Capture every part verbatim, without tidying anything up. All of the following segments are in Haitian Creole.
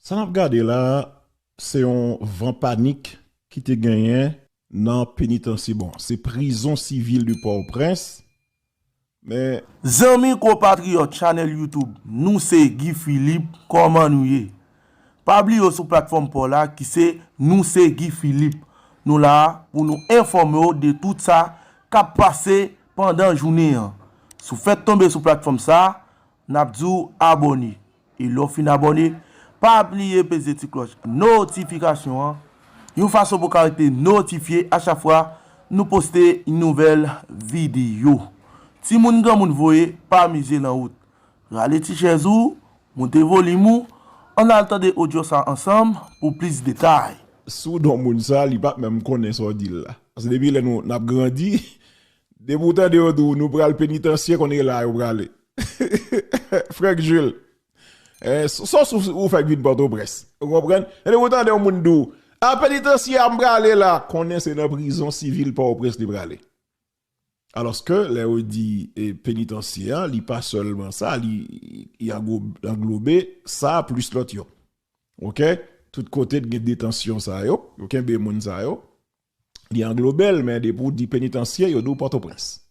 Sa n ap gade la, se yon van panik ki te genyen nan penitansye, bon, se prizon sivil de Pòtoprens, men zanmi konpatriyòt chanèl YouTube, nou se Guy Philippe, kòman nou ye? Pa bliye w sou platfòm pa w la ki se nou se Guy Philippe. Nou la a pou nou enfòme w de tout sa k ap pase pandan jounen an. Si w fèk tonbe sou platfòm sa a, n ap di w abòne. E lè w fin abòne, pa bliye peze ti klòch notifikasyon an, yon fason pou w ka rete notifye a chak fwa nou poste yon nouvèl videyo. Timoun granmoun voye, pa mize nan wout. Rale ti chèz ou, moute volim ou, ann al tande odyo sa ansanm pou plis detay. Si w di yon moun sa, li p ap menm konnen sa w di l la. Paske depi lè nou n ap grandi, depi w tande yo di w nou pral penitansye, konnen la yo prale. Frè Jules, eh, s- sa w sou ou fèk vin Pòtoprens. Ou konprann? Depi w tande yon moun di w, a penitansye a m prale la, konnen se nan prizon sivil Pòtoprens li prale. Alòske, lè yo di e, penitansye a, li pa sèlman sa, li, li anglo- anglobe sa plis lòt yo. Oke? Tout kote t gen detansyon sa yo, yo kenbe moun sa yo, li anglobe l, men depi w di penitansye, yo di w Pòtoprens.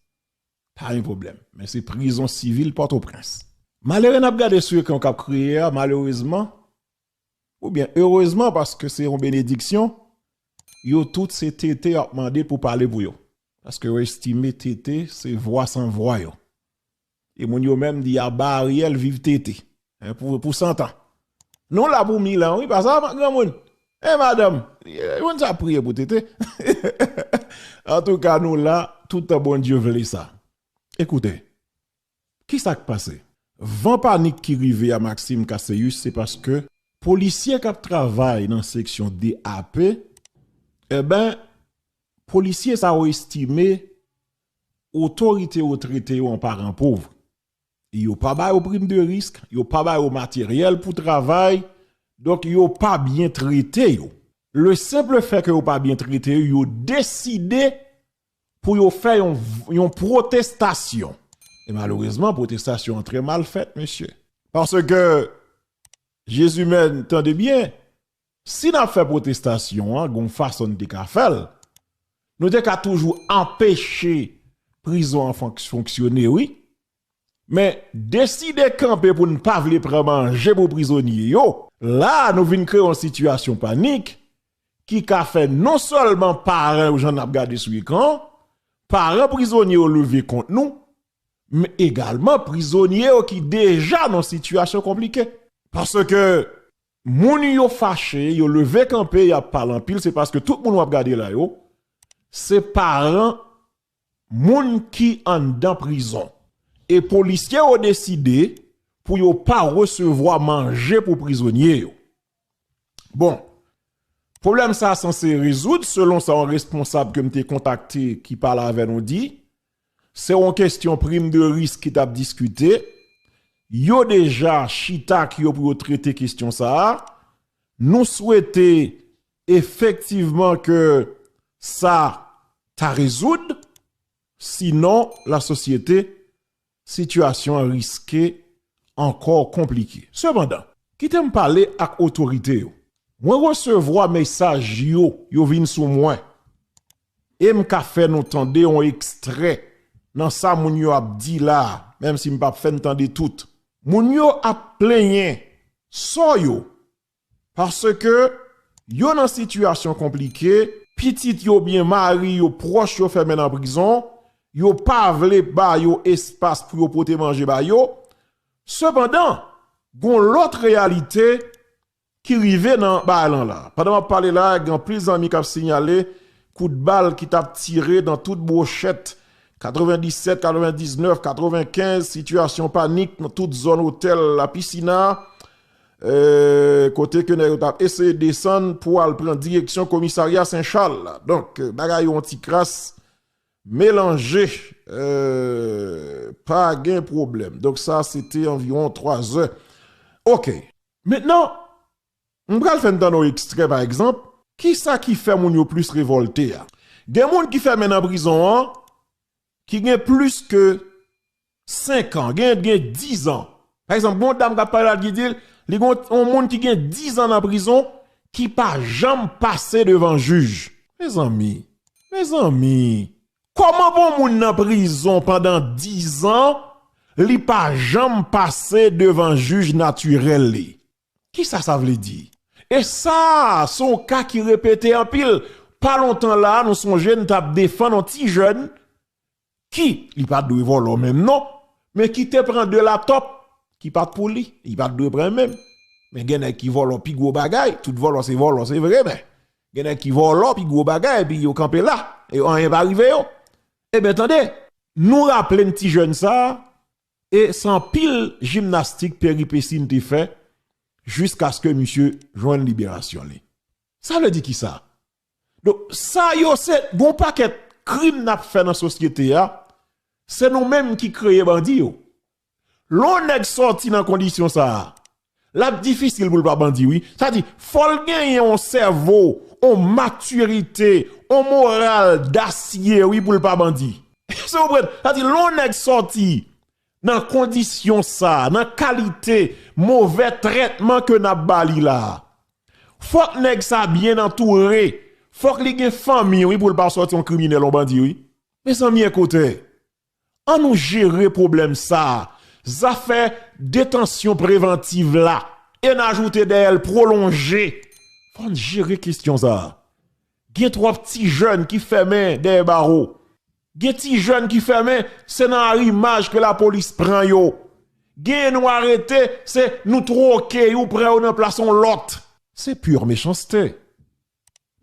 Pa gen pwoblèm. Men se prizon sivil Pòtoprens. Malere n ap gade sou ekran k ap kriye a, malerezman, oubyen erezman, paske se yon benediksyon, yo tout se tete y ap mande pou pale pou yo. Paske yo estime tete se vwa san vwa yo. E moun yo menm di aba Ariel, viv tete. Hein, pou, pou san tan. Nou la pou mil an, wi, pa sa, granmoun? Hein, madanm? Moun sa ap priye pou tete. Antouka, nou la, toutan Bondye vle sa. Ekoute, ki sa k pase? Van panik ki rive a Maxime Casséus, se paske polisye k ap travay nan seksyon D A P, eben, polisye sa yo estime otorite yo trete yo an paran pov. Yo pa ba yo prim de risk, yo pa ba yo materyèl pou travay, donk yo pa byen trete yo. Le simple fait ke yo pa byen trete yo, yo deside pou yo fè yon, yon pwotestasyon. E malerezman, pwotestasyon an trè mal fèt, mesye. Paske Jezimèn, tande byen, si n ap fè pwotestasyon an, gon fason n te ka fè l, nou te ka toujou anpeche prizon an fonk- fonksyone, wi. Men deside kanpe pou n pa vle pran manje pou prizonye yo, la a nou vin kreye yon sitiyasyon panik ki ka fè non sèlman paran yo, jan n ap gade sou ekran an, paran prizonye yo leve kont nou, men egalman prizonye yo ki deja nan sitiyasyon konplike. Paske moun yo fache, yo leve kanpe, y ap pale anpil, se paske tout moun w ap gade la yo, se paran moun ki anndan prizon. E polisye yo deside pou yo pa resevwa manje pou prizonye yo. Bon, pwoblèm sa a sanse rezoud, selon sa yon responsab ke m te kontakte ki pale avè nou di, se yon kesyon prim de risk ki t ap diskite. Yo deja chita ak yo pou yo trete kesyon sa a. Nou swete efektivman ke sa ta rezoud, sinon, lasosyete, sitiyasyon an riske ankò konplike. Sepandan, kite m pale ak otorite yo. Mwen resevwa mesaj yo, yo vin sou mwen. E m ka fè nou tande yon ekstrè nan sa moun yo ap di la a, menm si m p ap fè n tande tout. Moun yo ap plenyen sò yo, paske yo nan sitiyasyon konplike, pitit yo byen mari yo, pwòch yo fèmen nan prizon, yo pa vle ba yo espas pou yo pote manje ba yo. Sepandan, gon lòt reyalite ki rive nan bagay lan la. Pandan m ap pale la, gen anpil zanmi k ap sinyale kout bal ki t ap tire nan tout bwochèt katrevendisèt, katrevendiznèf, katrevenkenz, sitiyasyon panik nan tout zòn otèl La Piscina, eh, kote ke nèg yo t ap eseye desann pou al pran direksyon komisarya Sen Chal la. Donk, eh, bagay yo yon ti kras melanje, eh, pa gen pwoblèm. Donk, sa, se te anviwon twa zè. Oke. Mentnan, m pral fè n tande yon ekstrè, pa egzanp, kisa ki fè moun yo plis revòlte a. Gen moun ki fèmen nan prizon an, ki gen plis ke senk an, gen, gen diz an. Pa egzanp, gen yon dam k ap pale la ki di l, Li gen yon moun ki gen diz an nan prizon ki pa janm pase devan jij. Mezanmi, mezanmi, kòman pou yon moun nan prizon pandan diz an, li pa janm pase devan jij natirèl li? Kisa sa vle di? E sa, se yon ka ki repete anpil. Pa lontan la, nou sonje n t ap defann yon ti jèn ki, li pa t dwe vòlò menm non, men ki te pran de laptop ki pa t pou li, li pa t dwe pran menm. Men gen nèg ki vòlò pi gwo bagay, tout vòlò se vòlò, se vre, men gen nèg ki vòlò pi gwo bagay, epi yo kanpe la, e anyen pa rive yo. Ebyen, tande, nou raple n ti jèn sa a, e se anpil jimnastik, peripesi n te fè, jiskaske misye jwenn liberasyon li. Sa vle di kisa? Donk, sa yo se gon pakèt krim n ap fè nan sosyete a, se nou menm ki kreye bandi yo. Lè yon nèg sòti nan kondisyon sa a, l ap difisil pou l pa bandi, wi. Sa di, fò l genyen yon sèvo, yon matirite, yon moral dasye, wi, pou l pa bandi. Èske w konprann? Sa di, lè yon nèg sòti nan kondisyon sa a, nan kalite movè trètman ke n ap ba li la a, fòk nèg sa byen antoure, fòk li gen fanmi, wi, pou l pa sòti yon kriminèl, yon bandi, wi. Mezanmi, ekoute, an nou jere pwoblèm sa a. Zafè detansyon prevantiv la, e n ajoute dèyè l pwolonje. Fò n jere kesyon sa a. Gen twòp ti jèn ki fèmen dèyè bawo. Gen ti jèn ki fèmen, se nan arimaj ke lapolis pran yo. Gen nou arete, se nou twoke yo, pran yo nan plas yon lòt. Se pure méchanceté.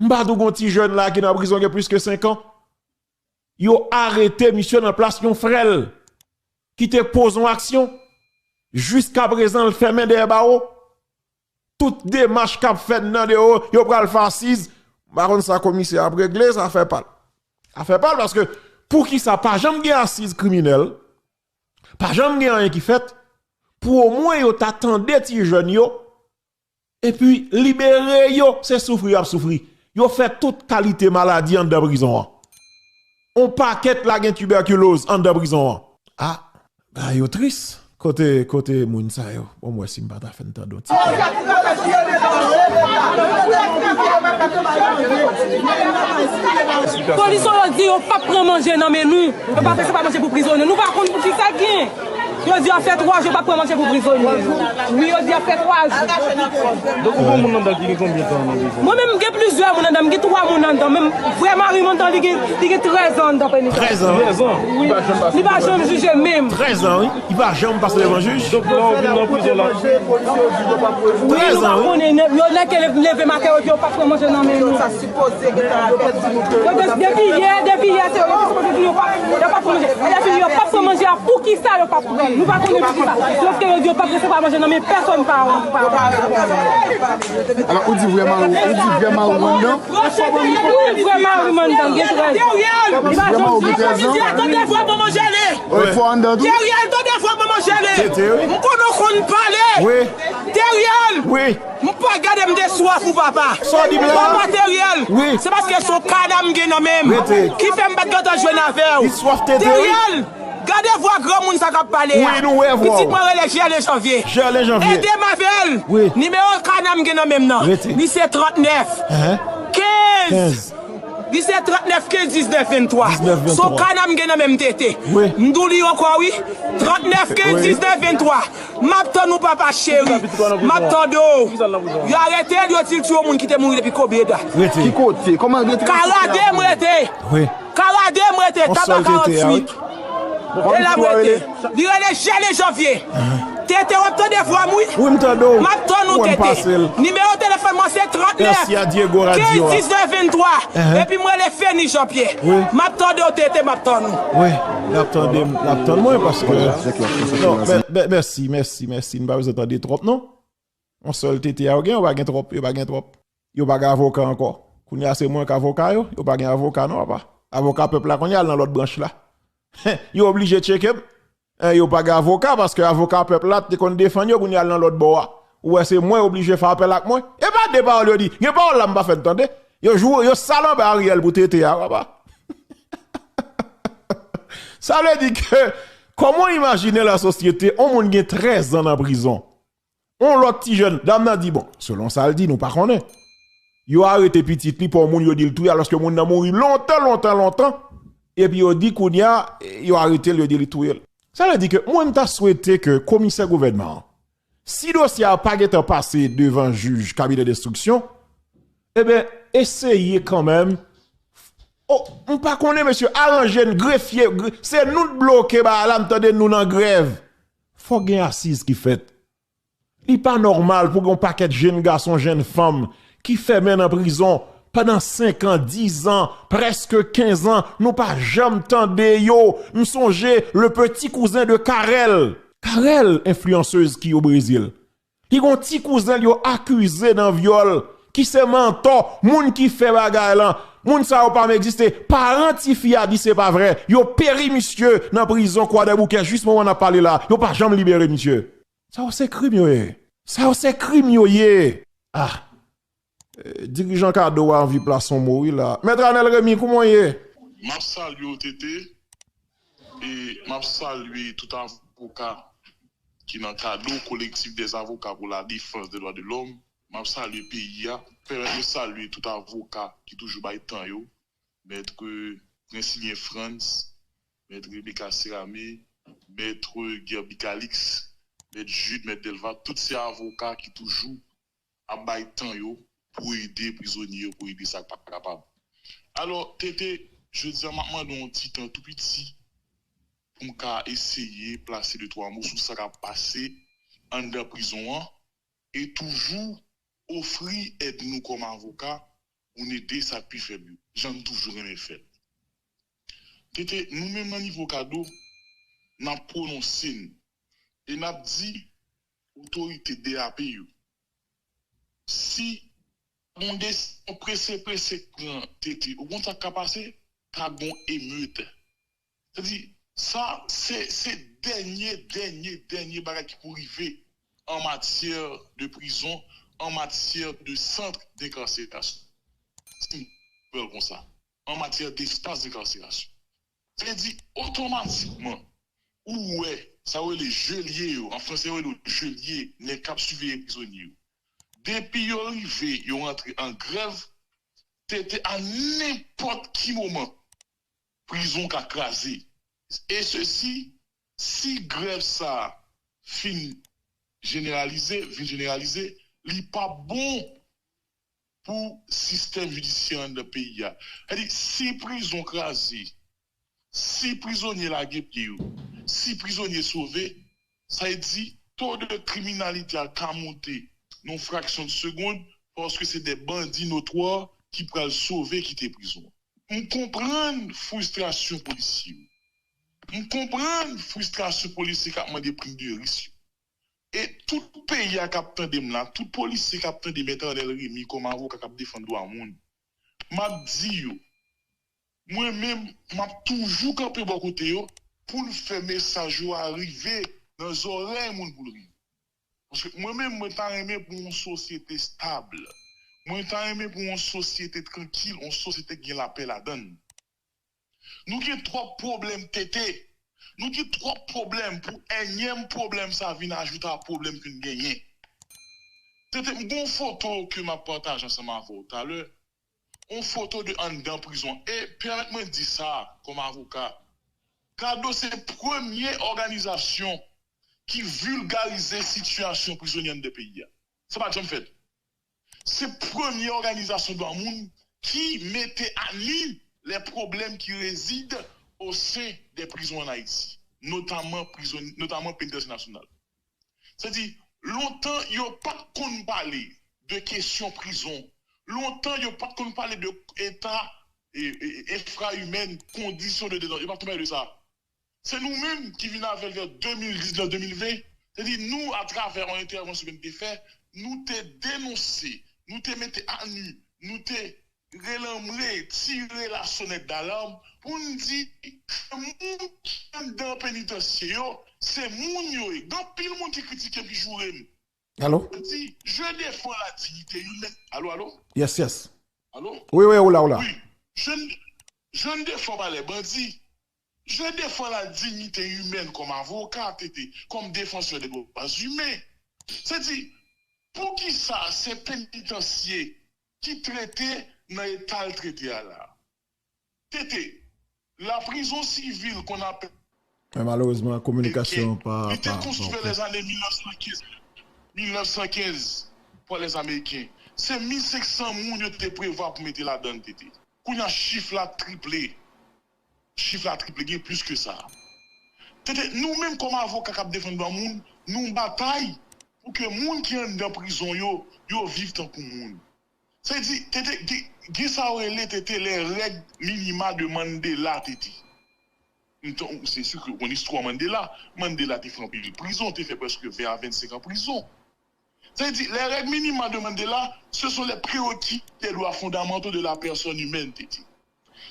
M pa di w gon ti jèn la ki nan prizon gen plis ke senk an. Yo arete misye nan plas yon frè l ki te poze yon aksyon. Jiskaprezan, l fèmen dèyè bawo. Tout demach k ap fèt nan deyò, yo pral fè asiz. M pa konn sa komisè ap regle, sa afè pa l. Afè pa l, paske poukisa pa janm gen asiz kriminèl, pa janm gen anyen ki fèt, pou omwen yo ta tande ti jèn yo, epi libere yo, se soufri y ap soufri. Yo fè tout kalite maladi anndan prizon an. On pakèt la gen tibèkiloz anndan prizon an. A, bagay yo tris. Kote, kote moun sa yo? Bon, m wè si m pa ta fè n tande yon ti pè. Polis yo, yo di yo p ap pran manje nan men nou. Yo p ap resevwa manje pou prizonye. Nou pa konn pou ki sa gen. Yo di y ap fè twa jou, yo p ap pran manje pou prizonye. Wi, yo di y ap fè twa jou. Donk, ou gon moun anndan ki gen konbyen tan nan prizon? Mwen menm, m gen plizyè moun anndan, m gen twa moun anndan. Menm vrè mari m anndan, li gen, li gen trèz an anndan penitansye. Trèz an? Trèz an? Wi. Li pa janm jije menm. Trèz an, wi. Li pa janm pase devan jij? Donk, lè w vin nan prizon la. Wi, nou pa konnen, yo nèk leve maten, yo di yo p ap pran manje nan men nou. Yo de-, depi yè, depi yè, se yo ki sipoze di yo p ap, yo p ap pran manje. E depi yo p ap pran manje a, poukisa yo p ap pran? Nou pa konnen poukisa. Lòske yo di yo p ap resevwa manje nan men pèsonn pa, pa. Alò, ou di vrè mari, ou di vrè mari w anndan? Wi, vrè mari m anndan, gen trèz an. Vrè mari w gen trèz an? Tande vwa manman Jèle. Wi, fò anndan tou. Teriel, tande vwa manman Jèle. Tete, wi. M konnen w konn pale. Wi. Teriel. Wi. M pa gade m de swaf ou papa. Sa w di m la? Papa Teriel. Wi. Se paske se yon kana m gen nan men m. Rete. Ki fè m pa t gentan jwenn avè w. Li swaf tete, wi. Teriel, gade vwa granmoun sa k ap pale a. Wi, nou wè vwa w. Pitit mwen rele Jèlen Janvye. Jèlen Janvye. Ede m avè l. Wi. Nimewo kana m gen nan men m nan. Rete. Li se trannèf. Enhen. Kenz. Kenz. Li se trannèf kenz diznèf venntwa. Diznèf venntwa. Se yon kana m gen nan men m tete. Wi. M di w li ankò wi. Trannèf kenz diznèf venntwa. M ap tann ou papa cheri. M ap tande w. Yo arete l, yo di l se yon moun ki te mouri depi konbyen dat. Rete. Ki kote? Kòman rete? Karade m rete. Wi. Karade m rete. Taba karanntuit. E la m rete. Li rele Jèlen Janvye. Tete, w ap tande vwa m wi. Wi, m tande w. M ap tann ou, Tete. Nimewo telefòn mwen se trannèf kenz diznèf venntwa. Epi m rele Feni Janpyè. Wi. M ap tande w, Tete, m ap tann ou. Wi, l ap tande m, l ap tann mwen paske. Non, mè-, mè-, mèsi, mèsi, mèsi. M pa bezwen tande twòp, non. Yon sèl Tete a yo gen, yo pa gen twòp, yo pa gen twòp. Yo pa gen avoka ankò. Kounye a se mwen k avoka yo, yo pa gen avoka non, papa. Avoka pèp la kounye a al nan lòt branch la. Yo oblije tcheke m. Eh, yo pa gen avoka, paske avoka pèp la te konn defann yo, kounye a al nan lòt bò a. Ou wè se mwen oblije fè apèl ak mwen. E pa de pawòl yo di. Gen pawòl la m pa fè n tande. Yo jou, yo sal anba Ariel pou Tete a, papa. Sa vle di ke, kòman w imajine lasosyete, yon moun gen trèz an nan prizon. On lòt ti jèn, dam nan di, bon, selon sa l di, nou pa konnen. Yo arete pitit li pa yon moun yo di l touye, alòske moun nan mouri lontan, lontan, lontan. Epi yo di kounye a, yo arete l, yo di li touye l. Sa vle di ke mwen, m ta swete ke komisè gouvènman an, si dosye a pa gentan pase devan jij kabinè denstriksyon, ebyen, eseye kanmenm. O, m pa konnen, mesye, aranje n, grefye, gre- se nou k bloke bagay la, m tande nou nan grèv. Fòk gen asiz ki fèt. Li pa nòmal pou gen yon pakèt jenn gason, jenn fanm ki fèmen nan prizon pandan senk an, diz an, prèske kenz an, nou pa janm tande yo. M sonje le petit cousin de Carel. Carel, enfliyansez ki o Brezil. Li gon ti kouzen l yo akize nan vyòl, ki se mantò, moun ki fè bagay lan. Moun sa yo pa menm egziste. Paran tifi a di se pa vrè. Yo peri misye nan prizon Kwadèboukè jis moman n ap pale la. Yo pa janm libere misye. Sa yo se krim yo ye. Sa yo se krim yo ye. Ah. Eh, dirijan Kado a anvi plas on mo wi la. Mèt Anèl Remy, kouman w ye? M ap salye w, Tete, e m ap salye tout avoka ki nan Kado, Collectif des Avocats pour la Défense des Droits de l'Homme. M ap salye peyi a. Pèmèt mwen salye tout avoka ki toujou bay tan yo. Mèt Prinsilien Frantz, Mèt Rebecca Serame, Mèt Guerby Calixte, Mèt Jude, Mèt Delva, tout se avoka ki toujou ap bay tan yo pou ede prizonye yo, pou ede sa k pa kapab. Alò, Tete, jodi a, m ap mande w yon ti tan tou piti pou m ka eseye plase de twa mo sou sa k ap pase anndan prizon an e toujou ofri èd nou kòm avoka pou n ede sa k pi fèb yo, jan n toujou renmen fè l. Tete, nou menm nan nivo Kado, n ap pwononse n e n ap di otorite D A P yo, si yon desizyon prese prese k pran, Tete, ou konn sa k ka pase? Ka gon emet. Sa di, sa se, se dènye, dènye, dènye bagay ki pou rive an matyè de prizon, an matyè de sant denkarserasyon. Si m pran l konsa, an matyè despas denkarserasyon. Sa vle di, otomatikman, ou wè, sa yo rele jelye yo, an franse yo rele yo jelye, nèg k ap siveye prizonye yo. Depi yo rive, yo rantre an grèv, Tete, a nenpòt ki moman, prizon ka kraze. E sesi, si grèv sa a fin jeneralize, vin jeneralize, li p ap bon pou sistèm jidisyè anndan peyi a. Sa di, si prizon kraze, si prizonye lage pye yo, si prizonye sove, sa vle di to de kriminalite a ka monte nan yon fraksyon de segonn paske se de bandi notwa ki pral sove kite prizon. M konprann fristrasyon polisye yo. M konprann fristrasyon polisye k ap mande prim de risk yo. E tout peyi a k ap tande m la, tout polisye k ap tande Mèt Arnel Remy kòm avoka k ap defann dwa moun, m ap di yo, mwen menm, m ap toujou kanpe bò kote yo pou n fè mesaj yo a rive nan zòrèy moun pou l rive. Paske mwen menm, mwen ta renmen pou yon sosyete stab. Mwen ta renmen pou yon sosyete trankil, yon sosyete ki gen lapè ladan l. Nou gen twòp pwoblèm Tete. Nou gen twòp pwoblèm pou ènyèm pwoblèm sa vin ajoute a pwoblèm ke n genyen. Tete, m gen yon foto ke m ap pataje ansanm avè w talè. Yon foto de anndan prizon. E pèmèt mwen di sa kòm avoka. Kado se premye òganizasyon ki vilgarize sitiyasyon prizonye anndan peyi a. Sa pa t janm fèt. Se premye òganizasyon dwa moun ki mete a nu les problèmes qui résident au sein des prisons en Haïti, notamment prizon, notamment pénitencier national. Sa di, lontan yo pa t konn pale de kesyon prizon. Lontan yo pa t konn pale de eta e, e, enfra imèn, kondisyon de detan. Yo pa t konn pale de sa. Se nou menm ki vin avè l vè de mil diznèf, de mil ven. Se di nou, atravè yon entèvansyon ke n te fè, nou te denonse, nou te mete a nu, nou te relanmle, tire lasonèt dalam pou n di ke moun ki anndan penitansye yo, se moun yo ye. Gen anpil moun ki kritike m, ki joure m. Alo? M di, je défends la dignité humaine. Alo, alo? Yes, yes. Alo? Wi, wi, ou la, ou la. Wi. Je ne, je ne défends pas les bandits. Je défends la dignité humaine comme avocat, Tete, comme défenseur des droits humains. Se di, poukisa se penitansye ki trete nan eta l trete a la? Tete, la prison civile qu'on appelle Men malerezman, kominikasyon pa li te konstwi vè lèzane mil nèf san kenz, mil nèf san kenz pa lèz Ameriken. Se mil senk san moun yo te prevwa pou mete ladan l, Tete. Kounye a chif la triple. Chif la triple, gen plis ke sa. Tete, nou menm kòm avoka k ap defann dwa moun, nou batay pou ke moun ki anndan prizon yo, yo viv tankou moun. Sa vle di, Tete, gen, gen sa yo rele, Tete, les règles minima de Mandela, Tete. Se si ke ou konn istwa Mandela. Mandela te fè anpil prizon, te fè prèske ven a vennsenk an prizon. Sa vle di, les règles minima de Mandela, ce sont les prérequis des droits fondamentaux de la personne humaine, Tete.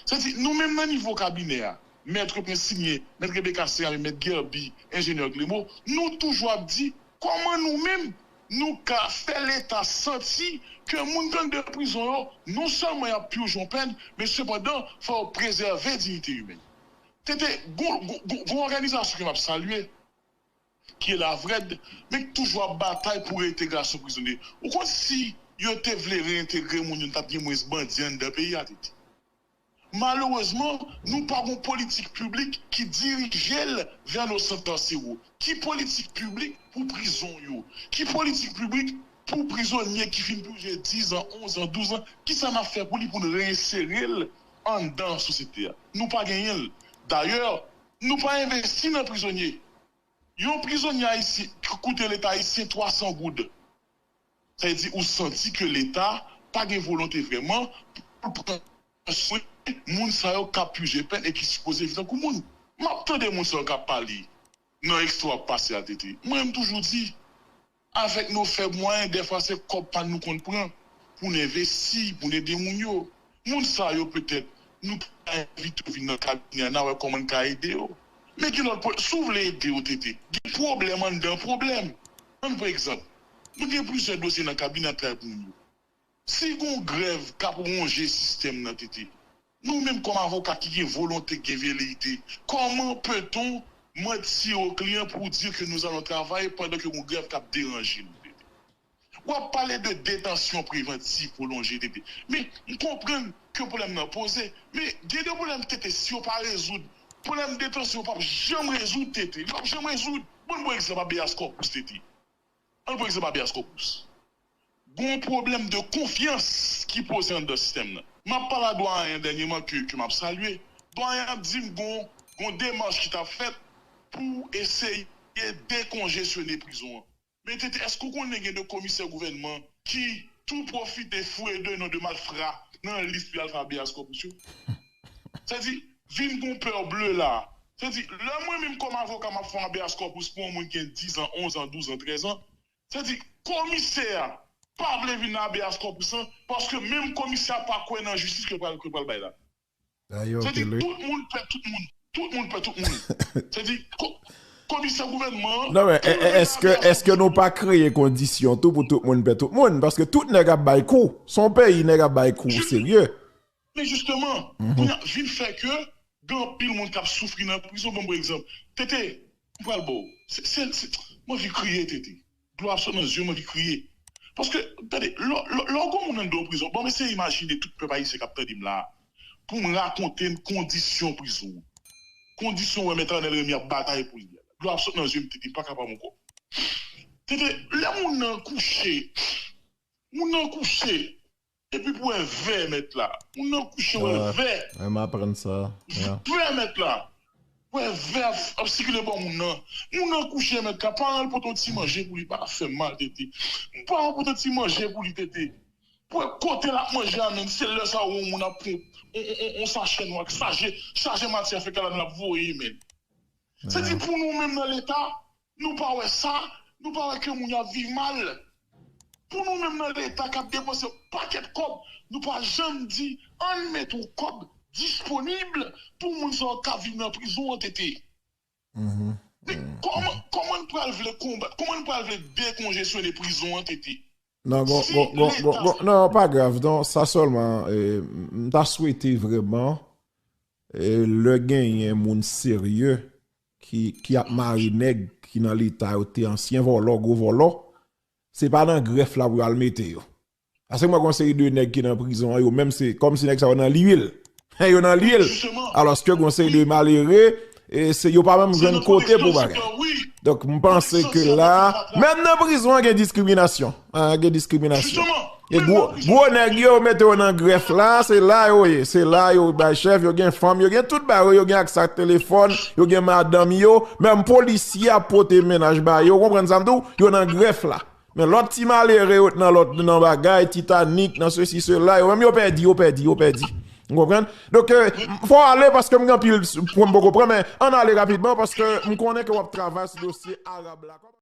Sa vle di, nou menm nan nivo kabinè a, Mèt Prinsilyen, Mèt Rebecca Serra, Mèt Guerby, Enjenyè Clément, nou toujou ap di kòman nou menm nou ka fè Leta santi ke moun k anndan prizon yo, non sèlman y ap purge yon pèn, men sepandan, fò yo prezève diyite imèn. Tete, gon, gon, gon, gon òganizasyon ke m ap salye, ki ye la vrèd, men k toujou ap batay pou reyentegrasyon prizonye. Ou konn si yo te vle reyentegre moun yo, t ap gen mwens bandi anndan peyi a, Tete. Malerezman, nou pa gon politik piblik ki dirije l vè nos centres carcéraux. Ki politik piblik pou prizon yo? Ki politik piblik pou prizonye ki fin purge diz an, onz an, douz an? Kisa n ap fè pou li pou n reyensere l anndan sosyete a? Nou pa genyen l. Dayè, nou pa envesti nan prizonye. Yon prizonye ayisyen ki koute Leta ayisyen twa san goud. Sa vle di ou santi ke Leta pa gen volonte vrèman pou l pran swen moun sa yo k ap purge pèn e ki sipoze viv tankou moun. M ap tande moun sa yo k ap pale nan ekstra w ap pase a, Tete. Mwen, m toujou di, avèk nos faibles moyens, dèfwa se kòb pa n nou konn pran pou n envesti, pou n ede moun yo. Moun sa yo, petèt, nou ka envite yo vin nan kabinè a, n a wè kòman n ka ede yo. Men gen lòt pwoblèm. Si w vle ede yo, Tete, gen pwoblèm anndan pwoblèm. Ann pran egzanp. Nou gen plizyè dosye nan kabinè a k travay pou moun yo. Si gon grèv k ap wonje sistèm nan, Tete, nou menm kòm avoka ki gen volonte, ki gen velerite, comment peut-on mentir au client pour dire que nous allons travailler pendant que gon grèv k ap deranje nou, Tete? W ap pale de detansyon prevantiv pwolonje, Tete. Men, m konprann ke pwoblèm nan poze, men gen de pwoblèm, Tete, si yo pa rezoud, pwoblèm detansyon p ap janm rezoud, Tete. Li p ap janm rezoud. Bon, bon egzanp, habeas corpus, Tete. Ann pran egzanp habeas corpus. Gon pwoblèm de konfyans ki poze anndan sistèm nan. M ap pale a dwayen dènyèman ke, ke m ap salye. Dwayen ap di m gon, gon demach ki t ap fèt pou eseye dekonjesyone prizon an. Men Tete, èske w konnen gen de komisè gouvènman ki tou pwofite foure de non de malfra nan lis pou y al fè habeas corpus yo? Sa di, vin gon pè ble la. Sa di, lè mwen menm kòm avoka m ap fè yon habeas corpus pou yon moun ki gen diz an, onz an, douz an, trèz an, sa di, komisè a pa vle vin nan habeas corpus lan, paske menm komisè a pa kwè nan jistis ke pral, ke pral bay la. Sa di, tout moun pè tout moun. Tout moun pè tout moun. Sa di, komisè gouvènman an. Non, men èske, èske nou pa kreye kondisyon tou pou tout moun pè tout moun? Paske tout nèg ap bay kou. Se yon peyi nèg ap bay kou serye. Men jisteman, kounye a, vin fè ke gen anpil moun k ap soufri nan prizon. Ban m yon egzanp. Tete, m pral ba w. Se, se, se, m anvi kriye, Tete. Dlo ap sot nan zye m, anvi kriye. Paske, tande, lè, lè, lè w gen yon moun anndan yon prizon, bon, eseye imajine tout pèp ayisyen k ap tande m la a, pou m rakonte n kondisyon prizon an. Kondisyon w wè Mèt Arnel Remy ap batay pou li a. Dlo ap sot nan zye m, Tete, m pa kapab ankò. Tete, lè moun nan kouche, moun nan kouche, epi pou wè vè mèt la. Moun nan kouche, wè vè. M aprann sa. Vè mèt la. Wè vè ap, ap sikile bò moun nan. Moun nan kouche, mèt la. Paran l pote yon ti manje pou li, pa fè m mal, Tete. Paran pote yon ti manje pou li, Tete. Pou wè kote l ap manje a, menm se lè sa ou wè yon moun ap pran yon, yon, yon, yon sachè nwa, chaje, chaje matyè fekal la, l ap voye, menm. Se di pou nou menm nan Leta, nou pa wè sa, nou pa wè ke moun yo ap viv mal. Pou nou menm nan Leta k ap depanse yon pakèt kòb, nou pa janm di, ann mete yon kòb disponib pou moun sa yo k ap viv nan prizon an, Tete. Men kòman, kòman n pral vle konbat, kòman n pral vle dekonjesyone prizon an, Tete? Non, gon, gon, gon, gon, gon, non, pa grav, non, sa sèlman, eh, m ta swete vrèman, eh, lè genyen moun serye ki, ki ap mare nèg ki nan Leta yo te ansyen vòlò, gwo vòlò, se pa nan grèf la pou yo al mete yo. Paske mwen gen yon seri de nèg ki nan prizon an, yo menm se kòmsi nèg sa yo nan lwil. Yo nan lwil. Alòske gen yon seri de malere, e se, yo pa menm jwenn kote pou bagay. Donk, m panse ke la, menm nan prizon an, gen diskriminasyon. Ah, gen diskriminasyon. E gwo, gwo nèg yo mete yo nan grèf la, se la yo ye. Se la yo bay chèf, yo gen fanm, yo gen tout bagay, yo gen aksè ak telefòn, yo gen madanm yo. Menm polisye ap pote mennaj ba yo, ou konprann sa m di w? Yo nan grèf la. Men lòt ti malere yo t nan lòt, nan bagay, Titanic, nan sesi, sela, yo menm yo pèdi, yo pèdi, yo pèdi. Ou konprann? Donk, euh, fò ale paske m gen anpil pwen m poko pran, men ann ale rapidman paske m konnen ke w ap travay sou dosye arab la.